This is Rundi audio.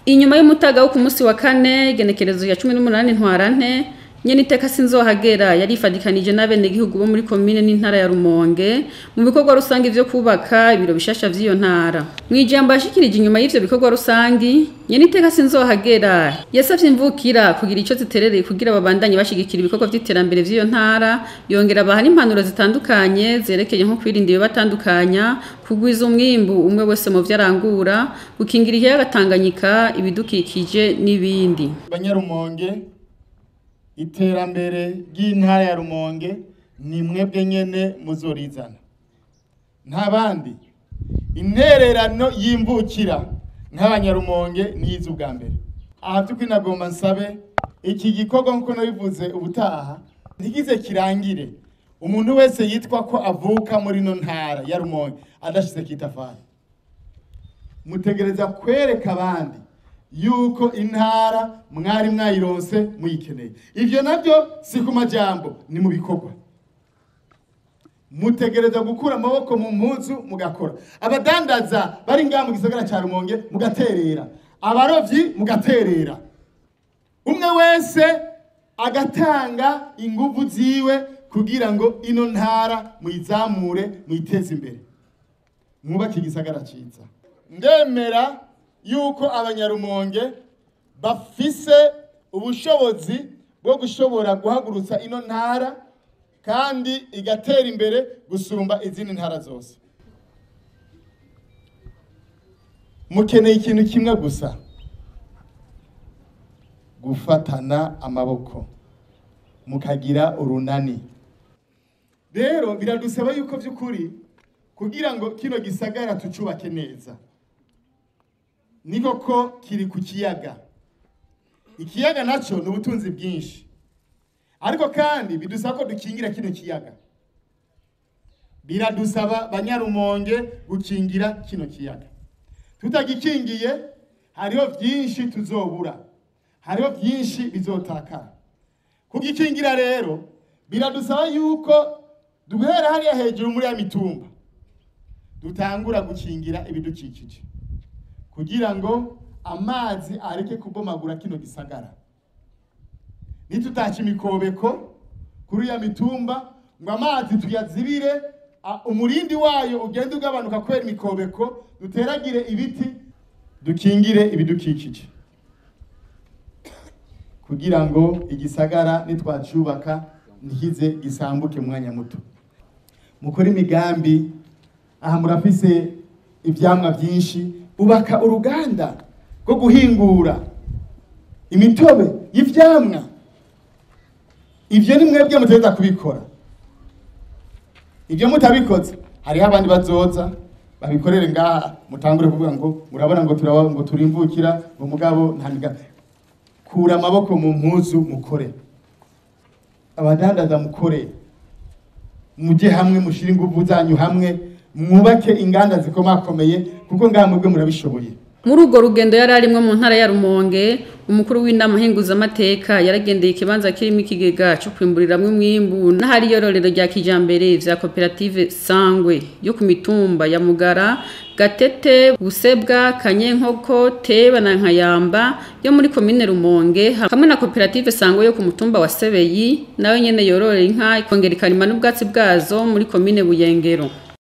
Inyuma y'umutaga wo ku munsi wa kane, igenekerezo ya 18 Ntwarante, nyeniteka Sinzohagera yarifadikanije n'abenegihugu bo muri komine n'intara ya Rumonge mu bikorwa rusangi vyo kubaka ibiro bishasha vy'iyo ntara. Mw'ijambo yashikirije inyuma y'ivyo bikorwa rusangi, nyeniteka Sinzohagera yasavye imvukira kugira ico ziterereye kugira babandanye bashigikira ibikorwa vy'iterambere vy'iyo ntara, yongera abaha n'impanuro zitandukanye zerekeye nko kwirinda ibibatandukanya, kugwiza umwimbu umwe wese mu vyo arangura, gukingira ikiyaga Tanganyika, ibidukikije n'ibindi. Banyarumonge, iterambere ry'intara ya Rumonge ni mwebwe nyene muzorizana, nta bandi. Intererano y'imvukira nk'abanyarumonge niyiza ubwa mbere. Aha by'ukuri nagomba nsabe iki gikorwa, nk'uko nabivuze ubutaha, ntigize kirangire umuntu wese yitwa ko avuka muri ino ntara ya Rumonge adashize kitafari. Mutegereza kwereka abandi yuko intara mwari mwayironse muyikeneye. Ivyo navyo si ku majambo, ni mu bikorwa. Mutegereza gukura amaboko mu mpuzu mugakora. Abadandaza bari ngaha mu gisagara ca Rumonge mugaterera, abarovyi mugaterera, umwe wese agatanga inguvu ziwe kugira ngo ino ntara muyizamure, muyiteze imbere, mwubake igisagara ciza. Ndemera yuko abanyarumonge bafise ubushobozi bwo gushobora guhagurutsa ino ntara kandi igatera imbere gusumba izindi ntara zose. Mukeneye ikintu kimwe gusa, gufatana amaboko mukagira urunani. Rero biradusaba yuko vy'ukuri kugira ngo kino gisagara tucubake neza, niko ko kiri ku kiyaga. Ikiyaga naco ni ubutunzi bwinshi, ariko kandi bidusaba ko dukingira kino kiyaga. Biradusaba banyarumonge gukingira kino kiyaga. Tutagikingiye hariho byinshi tuzobura, hariho byinshi bizotakara. Kugikingira rero biradusaba yuko duhera hariya hejuru muri ya mitumba dutangura gukingira ibidukikije kugira ngo amazi areke kubomagura kino gisagara. Nitutaca imikobeko kuri ya mitumba ngo amazi tuyazibire, umurindi wayo ugende ugabanuka kubera imikobeko, duteragire ibiti, dukingire ibidukikije kugira ngo igisagara nitwacubaka ntikize gisambuke mu mwanya muto. Mukore imigambi. Aha murafise ivyamwa byinshi, ubaka uruganda rwo guhingura imitobe y'ivyamwa. Ivyo ni mwebwe mutegeza kubikora. Ivyo mutabikoze hariho abandi bazoza babikorere ngaha, mutangure kuvuga ngo murabona ngo turaba ngo turimvukira ngo mugabo nta migambi. Kura amaboko mu mpuzu mukore, abadandaza mukore, muje hamwe, mushire inguvu zanyu hamwe, mwubake inganda zikomakomeye kuko ngaha mwebwe murabishoboye. Muri urwo rugendo yari arimwo mu ntara ya Rumonge, umukuru w'inama nkenguzamateka yaragendeye ikibanza kirimo ikigega co kwimburiramwo umwimbu n'ahari yororero rya kijambere vya koperative Sangwe yo ku mitumba ya Mugara, Gatete, Busebwa, Kanyenkoko, Teba na Nkayamba yo muri komine Rumonge, hamwe na koperative Sangwe yo ku mutumba wa Sebeyi, nayo nyene yororera inka ikongera ikarima n'ubwatsi bwazo muri komine Buyengero.